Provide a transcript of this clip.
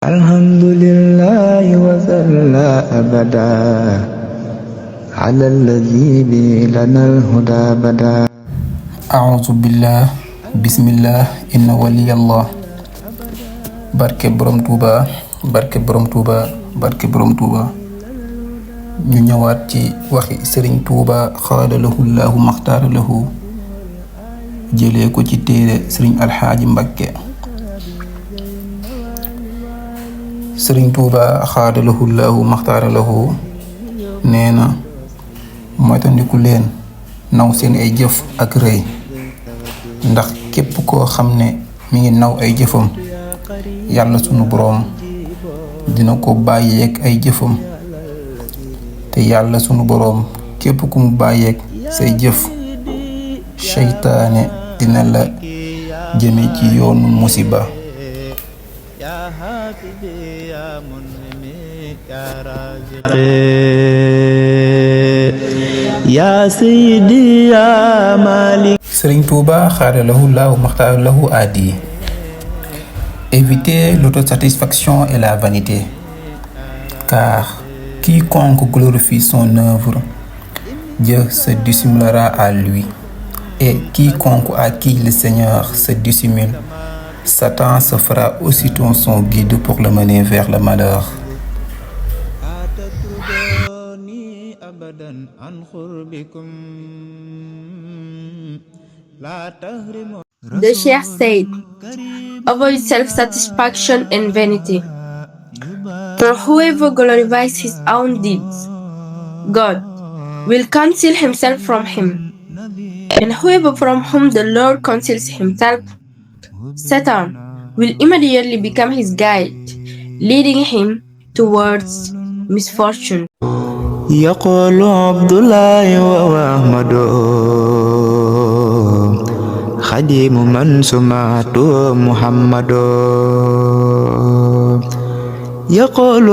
alhamdulillahi wa salla abada ala allazi bi lana alhuda bada. a'uuzu billah bismillah inna waliyallah. barke borom Tuuba barke borom Tuuba barke borom Tuuba. ñu ñëwaat ci waxi sëriñ Tuuba xaadalahu llaahu maxtaara lahu jëlee ko ci téere sëriñ alxaaji Mbakke. sëriñ Tuuba xaadalahu llaahu maxtaara lahu nee na moytandiku leen naw seen ay jëf ak rëy, ndax képp koo xam ne mi ngi naw ay jëfam yàlla sunu boroom dina ko bàyyeek ay jëfam, te yàlla sunu boroom képp ku mu bàyyeek say jëf seytaane dina la jëme ci yoonu musiba. yaa sayyidi yaa maalik. Sëriñ Tuuba xaadalahu llaahu maxtaara lahu a dit: évitez l'autosatisfaction et la vanité, car quiconque glorifie son œuvre, Dieu se dissimulera à lui, et quiconque à qui le Seigneur se dissimule, Satan se fera aussitôt son guide pour le mener vers le malheur. The Sheikh said, avoid self-satisfaction and vanity. For whoever glorifies his own deeds, God will conceal himself from him. And whoever from whom the Lord conceals himself, Satan will immediately become his guide, leading him towards misfortune. يقول عبد الله وأحمد خديم من سمعته محمد يقول